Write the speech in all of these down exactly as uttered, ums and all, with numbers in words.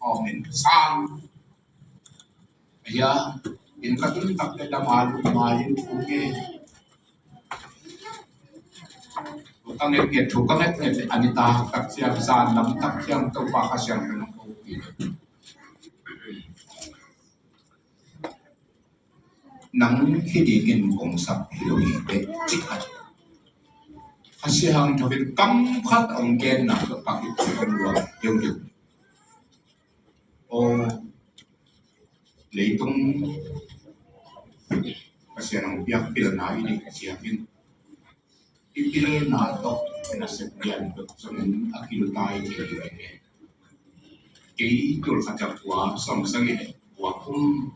Amen. Sang. Aya, in ka tun tak te dam a lut mai in thu nge. Thu ka nget nget, thu ka nget nget, a ni tak tak ciang, zan lam tak ciang, Topa Kha Siangtho in hong ko hi. Nang hi dingin kong sak hi lo hi teh, cih khat. Kha Siangtho in kam khat hong genna tawh ka kituak luang deuhdeuh. Aw, leitung Pasian hong piak pilna i neih ciangin, i pilna tawh nasep lian peuh zongin a kilutai thei ding hi. Kei tul khat za kua sawmsagih le kua kum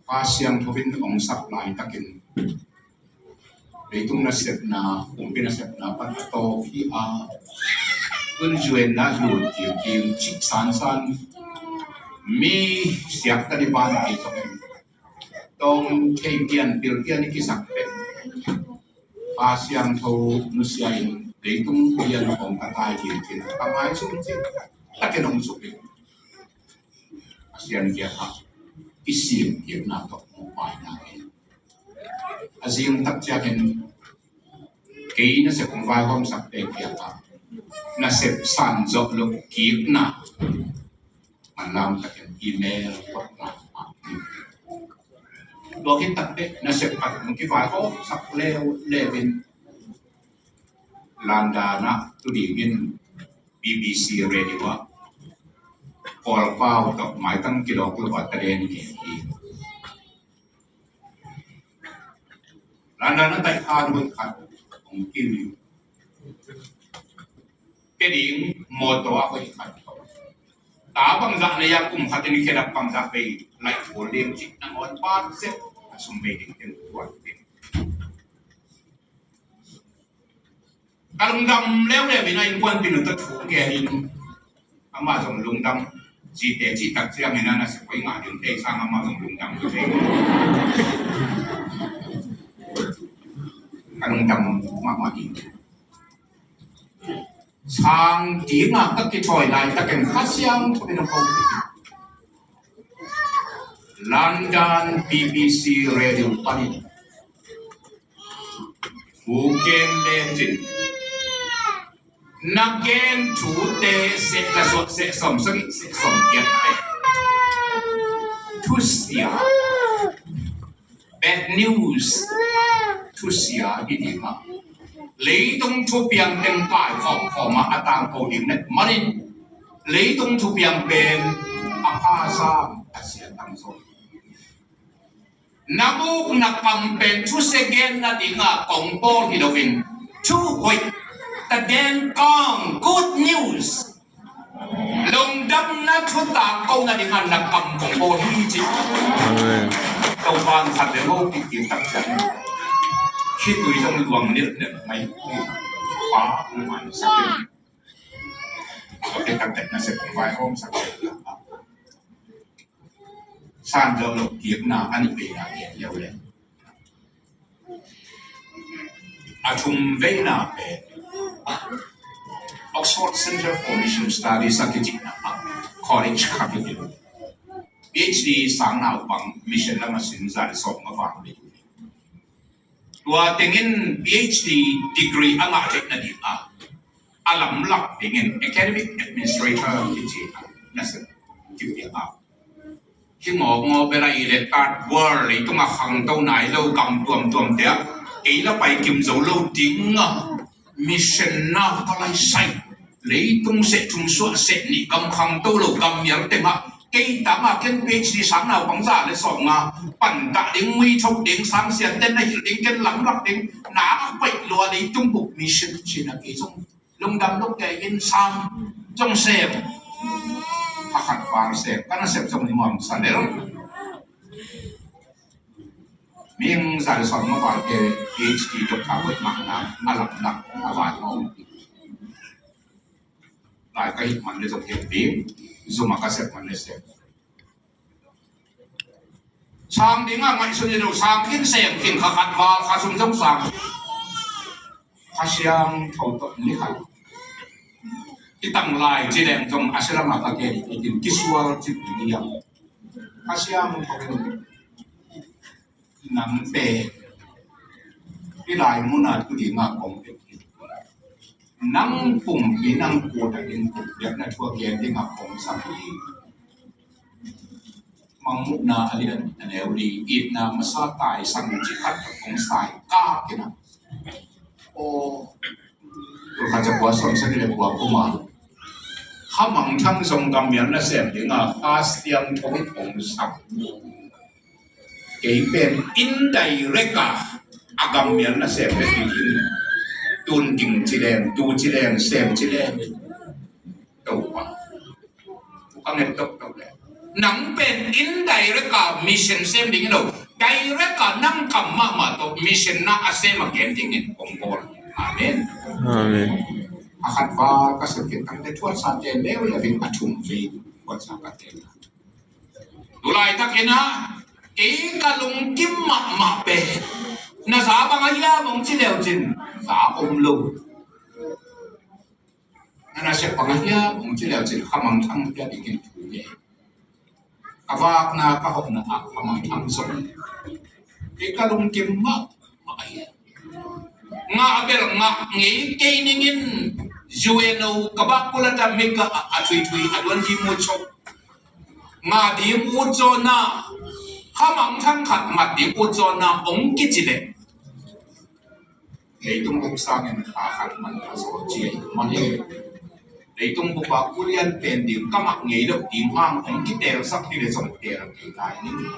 Kha Siangtho in hong sak laitakin leitung nasepna, kumpi nasepna pan a tawp hi a, tun U N ah lut kim kim, cih sansan, mi siak tani ban ei zongin tawm thei pian pil pian i kisak pen Kha Siangtho nusia in leitung pian hong ka tai kim kim, ka ngai sung cih takin hong suk in Pasian kiangah i sim kikna tawh hong paina hi. A zing tak ciangin kei nasep hong vaihawmsakte kiangah nasep san zawh loh kikna manlam takin email kotna hi. Tua khit tak teh nasep khat hong kivaihawmsak leuleu in London ah tu dingin B B C Radio ah Kawlpau tawh maitang kilawk lo a taden ngen hi. London ah taih khan hoih khat hong kim hi. Pia ding mawtaw a hoih khat. Ta bangzah na ya kum khat in khedap bangzah vei laih kul ding cih nangawn pan zet a sum vei ding teng tuan ding. Ka lungdam leuleu in a innkuanpih nu tawh thu gen in amah zong lungdam. Cite cih tak ciangin a nasep hoih ngah ding thei sang amah zong lungdam thei. Ka lungdam mahmah hi. Sang dinga ka kithawi laitakin Kha Siangtho in a ko London B B C Radio panin Pu Ken Len Cin na gen thute seh ka suah seh sawm sagih seh sawm giat te thusia, bad news thusia hi ding a, leitung thupiang teng kai khawm khawm a a tangko ding na manin leitung thupiang pen a pha sang a sia tamzaw. Na muk na kam pen thusia gen nadinga kong bawl hi loin thu hoih, taden kang, good news, lungdamna thu tangko nadinga na kam kong bawl hi ci. Amen. Topa'n khat le mo kik kik tak ciang khitui zong luang nilh nilh mai hi. Pa, na man sa kik kik tak tak na sep vaihawmsak san zawh loh kikna a nih veina gen leu le. A thum veina pen Oxford Center for Mission Studies a kicihna ah college khat i hi. PhD sang naupang mission lam a sin za le sawm nga vang le. Tua tengin PhD degree a ngah theih nading a, a lamlak dingin academic administrator kici a nasep kipiak a, hi ngawngawng bel a i le third world leitung a khangto nai lo gam tuamtuam te ah kei la pai kim zo lo ding a, mission na ka lai sai. Leitung seh thum suah seh nih gam khangto lo gam mial tengah kei tangah ken PhD sang naupang za le sawm nga pantah ding, mui thok ding, sang sian ten na hilh ding, ken lamlak ding, na a paih lua leitung buk mission cina kei zong lungdam luk kei in sang zong sem. Kha khat val sem, ka nasep zong ni muam sa lel. Ming za le sawm nga val ke PhD doctor hoih mahna a lamlak a vai mawng. Lai ka hih man le zong hih ding, zum a ka sep man le sep. Sang ding a ngaihsun hi lo, sang khin sem khin, kha khat val kha sum zong sang. Kha Siangtho tawh ni khat Kitang lai ci leng zong a sia lamah ka gen i tin kisual ci ding hiam? Ka siang pakin nang pen i lai muna tu ding a kong pek hi. Nang pumpi nang kut a in pumpiakna thu a gen ding a kong sam hi. Mangmuhna a lian a neu li, itna masa taisan ci khat a kong sai ka kina. Aw, tulkhat ca kua sawm sagih le kua kuma. Kha mangthang zong gammial nasem dinga Kha Siangtho in hong sak. Kei pen indirect a a gammial nasem le ding in. Tun ding ci leng, tu ci leng, sem ci leng. Topa. Ka nget toktok le. Nang pen indirect a mission sem ding in lo. Direct a nang kam mahmah tawh mission na a sem a gen ding in kong bawl. Amen. Amen. A khat va ka sepkit tangte thuatsa te leu le ving a thum vei thuatsa ka te. Tulai takin a kei ka lungkim mahmah pen na za bang a hiam hong ci leu cin za om lo. Na nasep bang a hiam hong ci leu cin kha mangthang pia dingin thu nge. Ka vakna ka hopna ah kha mangthang zong hi. Kei ka lungkim mah mah a hiam. Ngah bel ngah ngei kei ningin U N O ka bak kula tam hi ka a thuithui a duan hi mu chok. Ngah ding ut zawna kha mangthang khat mat ding ut zawna hong kici leh. Leitung bup sangin kha khat man a zaw cia i man hi. Leitung bup a ulian pen ding ka mak ngei lo ding hang hong kitelsak hi le zong tel kei lai ning.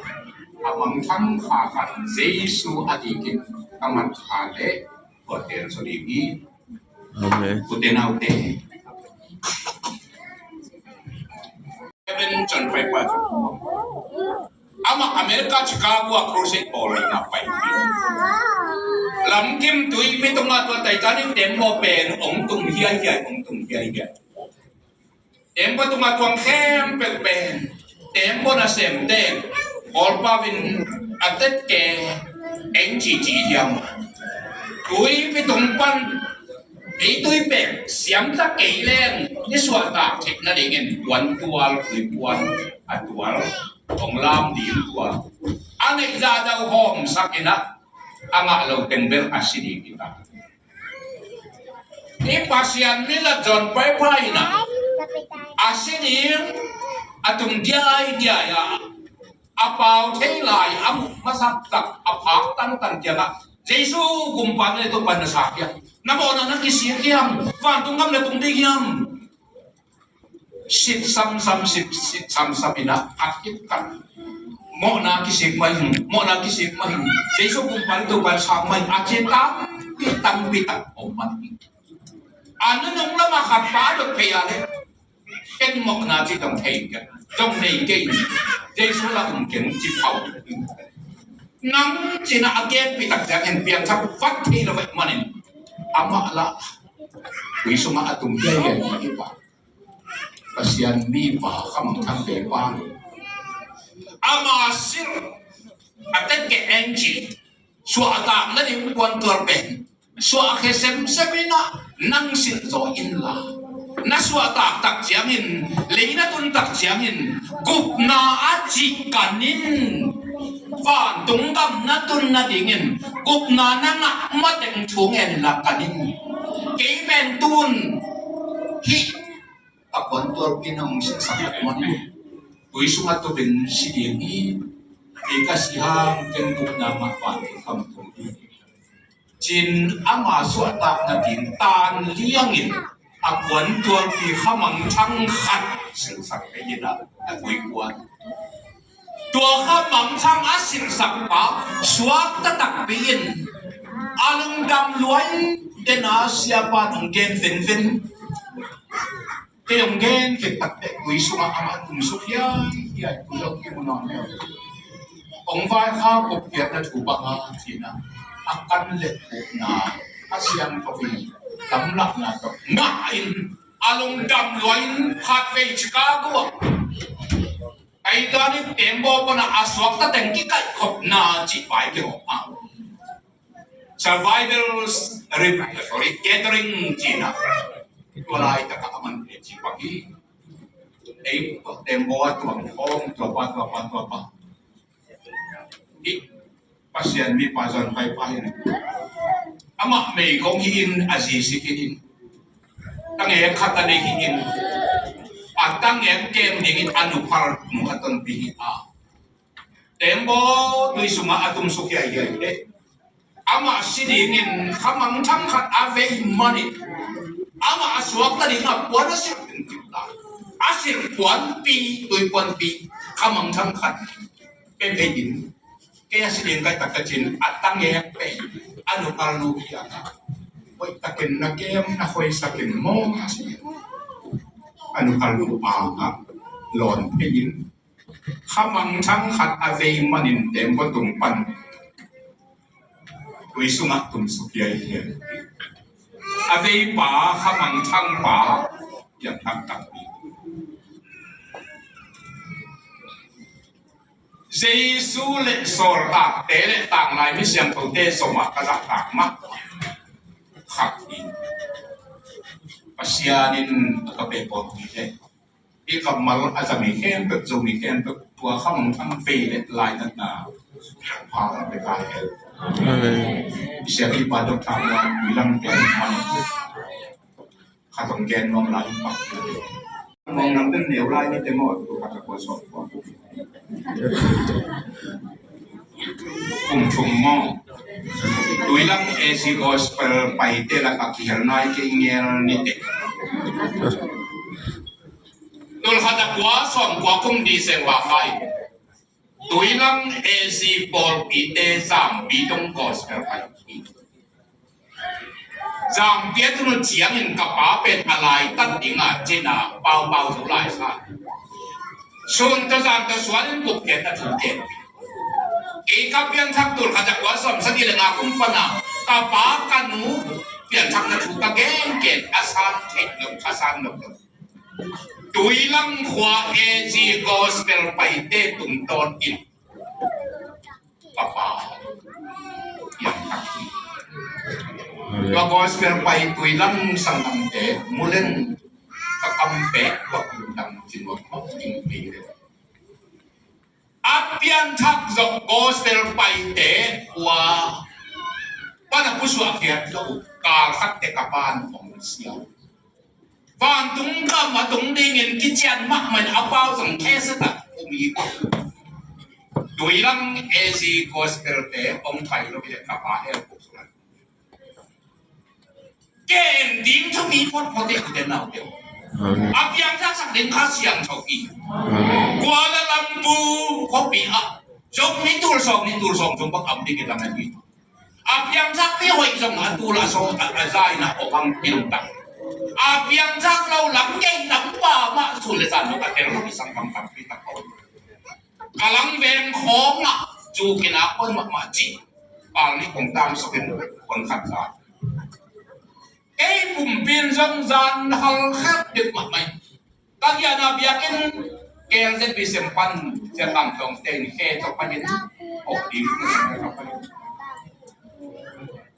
A mangthang kha khat Jesu a dikin ka mat kha le kua tel zaw ding hi. Amen. Ute naute. Reverend John Piper. Amah America Chicago ah crusade bawl na pai. Lamkim tuipi tungah tua Titanic tembaw pen hong tung hiaihiai, hong tung hiaihiai. Tembaw tungah tuang khempeuh pen tembaw nasemte bawlpau in a tetke eng cici hiam. Tuipi tung pan ei tui pen siamta kei leng i suahtak theih nadingin puantual, tuipuan a tual, hong lam ding tual. A neih zahzah hawmsak in ah a ngah lo teng bel a si ding hi ta. I Pasian mi la John Piper in ah a si ding a tung diaidiai a a pau thei lai a muk masaksak a phak tantan ciangah Jesu gumpa le Topa na sa hiam? Na mawhna na kisik hiam? Vantung gam na tung ding hiam? Sit samsam, sit, sit samsam in ah a kipkan. Mawhna kisik mai hing, mawhna kisik mai hing. Jesu gumpa le Topa na sa mai hing a ci tampi tampi tak om man hing. A nunung lamah khat pa dot phei a le Ken mawhna ci tong thei kei, tong nei kei. Jesu la um keng ci pau. Nang cina a genpi tak ciangin piangthak vat thei lo vet manin amah la tui sungah a tung kei kei i pa. Pasian mi pa khamang thang kei pa. Ama sir a tet ke eng ci. Suahtak nading puantual pen suahkhia semsem in ah nang silh zaw inla, na suahtak tak ciangin, lei na tun tak ciangin gupna a cih kan in, vantung gam na tun nadingin gupna na ngah mateng thu ngen la kan in. Kei pen tun hih a puantualpi na hong silhsak tak man tui sungah tupin si ding hi. Kei ka si hang ken gupna mah vantung gam tung hi. Cin ama suahtakna ding tan liangin a puantualpi khamang thang khat silhsak kei hi a, a tui puan. Tua khamang thang a silhsak pa suakta takpi in a lungdam luai dena siapa nong gen venven. Kei hong gen khit takte tui sungah amah tumsuk hiaihiai, tui lo kim nawn leh hong vaikhak gupkhiatna thu banga cina a kan le pukna a siangtho i gamlahna tawh ngah in a lungdam lua in khatvei Chicago ah Titanic tembaw panah a suakta teng kikaihkhopna cih vai kihawm a. Survival re-, sorry, gathering cihna. Tua laitak a man e ci pak hi. Ei, tembaw a tuang khawng, tua pa, tua pa, tua pa. Hi, Pasian mipa zon pai pa hi. Amah meigong hi in, a zi sik hi in. Tangek khat a nei hi in. A tangek kem dingin a nuphal nu a tonpih hi a. Tembaw tui sungah a tumsuk hiaihiai teh. Amah si dingin khamangthang khat a vei manin. Amah a suakta dingah puan a silh ding kipta. A silh puanpi, tui puanpi, khamangthang khat. Pe pe in. Kei a si ding kai tak ka cin, a tangek pe. A nuphal nu kiangah. Hoih takin na kem, na hoih sakin maw. A nuphal nu angah. Lawn pe in. Khamangthang khat a vei manin tembaw tung pan. Tui sungah tumsuk hiaihiai. A veipa khamangthang pa piang taktak hi. Jesu le sawltakte le tanglai mi siangthote zomah ka zahtak mah khat hi. Pasian in a ka pehpawlpi le i kammal a zami khempeuh, Zomi khempeuh, tua khamangthang vei le lainatna pha ka pe ka hel. Amen. Siapipa Doctor Muan Ui Lam Pian Mani. Khat hong gen nuam lai pak. Mong nam den neu lai ni te maw, tu khat a kua sawm kua. Kum thum maw. Tuilang A C Gospel paite lakah kihel nai kei ngel ni te. Tul khat a kua sawm kua kum December khai. Tuilang A C pawlpite Zampi dong Gospel pai hi. Zampi a tun uh ciangin ka pa pen a laitat dingah cina paupau thu lai sa. Sun tawh zan tawh sualin gupkhiatna thu gen. Kei ka pianthak tul khat a kua sawm sagih le nga kum pana ka pa ka nu pianthakna thu ka gengen a sang theih lo, a sang lo. Tuilang khua A C Gospel paite tungtawn in ka pa piangthak hi. Tua Gospel pai Tuilang sanggamte mulen ka kampek tua Tuilang cinuak tua ding pei le. A pianthak zong Gospel paite khua pan a pusuah khiat lo uh kal khat te ka pan hong siau. Vantung gam a tung dingin kician mahmah in a pau zong kheset ah um hi. Tuilang A C Gospel te hong pai lo hi le ka pa hel kuk sungah. Ken ding thu mi photphot hi ute naute. Amen. A piangthaksak ding Kha Siangtho hi. Amen. Kuala Lumpur khuapi ah Zomi tul sawm nih tul sawm thum bang am ding hi lam ahi. A piangthak pi hoih zong a tul a sawt a za in a op hang pil tak. A piangthak lo lam kei lam pa mah sun le zan lo a tel lo i sang kam kam pi tak ko. Ka lang veng khawng ah cu kina kon mahmah ci. Pal nih kong tam sok in kon khat za. Kei pumpi in zong zan hal khat deuh mahmah hi. Ka giahna biakinn K L Z B sem pan Sia Kam Thawng te in khe tawh panin awk ding.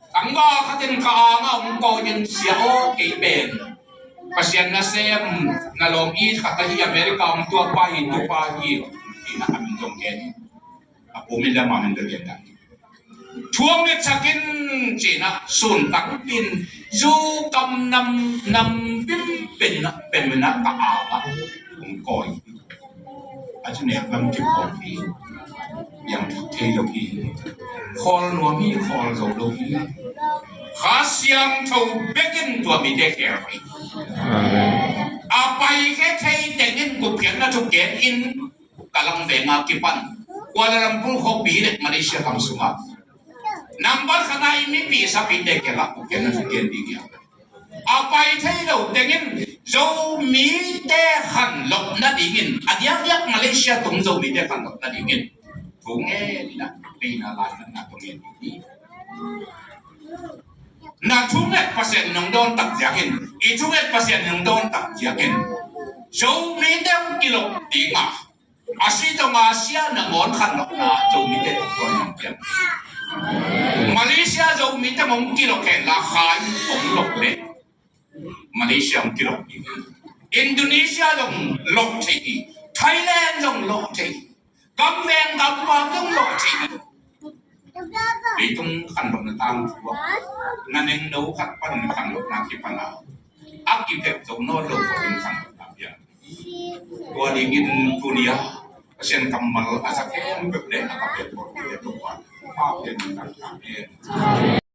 Tangval khat in ka angah hong kawi in, Sia aw, kei pen Pasian nasem na lawm i khat ahi America hong tuakpa hi, tupa hi, ina a min zong gen. A pu min le a ma min bel gen dan. Thu hong ngetsak in ci-in ah sun tangpi in zu kam nam, nam pim pen in ah, pen in ah ka au ah hong kawi. A ci nek lam kip khawm hi. Piangthak thei lo hi. Khawl nuam hi, khawl zo lo hi. Kha Siangtho bek in tua mite khel hi. Amen. A pai khe thei teng in gupkhiatna thu gen in ka lang veng a kipan Kuala Lumpur khuapi le Malaysia gam sungah nambat khat a i mipi sapite kiangah gupkhiatna thu gen ding hi a. A pai thei lo teng in Zomite khanlawh nadingin, a diakdiak Malaysia tung Zomite khanlawh nadingin thu ngen in ah, peina lainatna thu ngen in hi. Na thunget Pasian in hong dawn tak ziakin, i thunget Pasian in hong dawn tak ziakin Zomite hong kilawh ding a, a si tawng a sia nangawn khanlawhna Zomite tawh tua in hong piang. Malaysia Zomite hong kilawh khen la, khai hong lawh leh Malaysia hong kilawh ding hi. Indonesia zong lawh thei hi. Thailand zong lawh thei hi. Gamveng gampa zong lawh thei hi. Leitung khanlawhna tangthu ah na nengno khat pan khanlawhna kipan a, a kiphet zo nawn lo kawmin khanlawhna piang. Tua dingin tuni a Pasian kammal a za khempeuh le a ka pek bawltu le Topa, Topa pen kan ta hen.